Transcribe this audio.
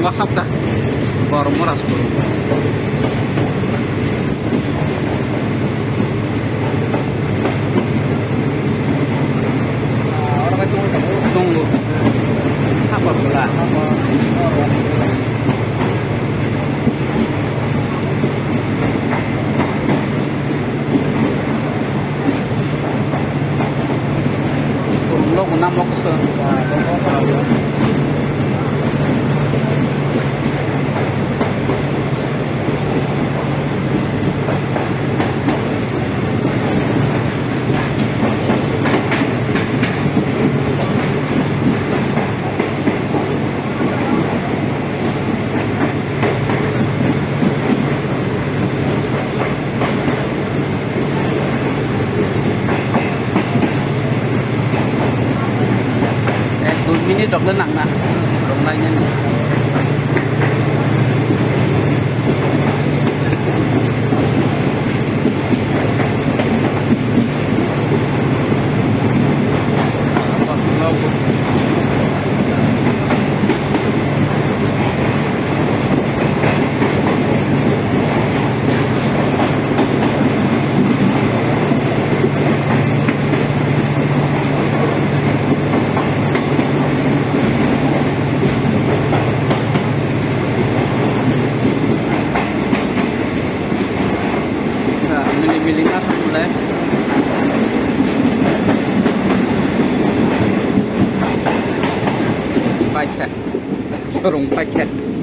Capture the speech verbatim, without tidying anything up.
Hapta borok mora suru. Tongo. Hapar sura. Surumlo guna mokso. Ek dui minute rok le nang na, rok nai nai. Nini miling asam le. Paikha. Sorong paikha.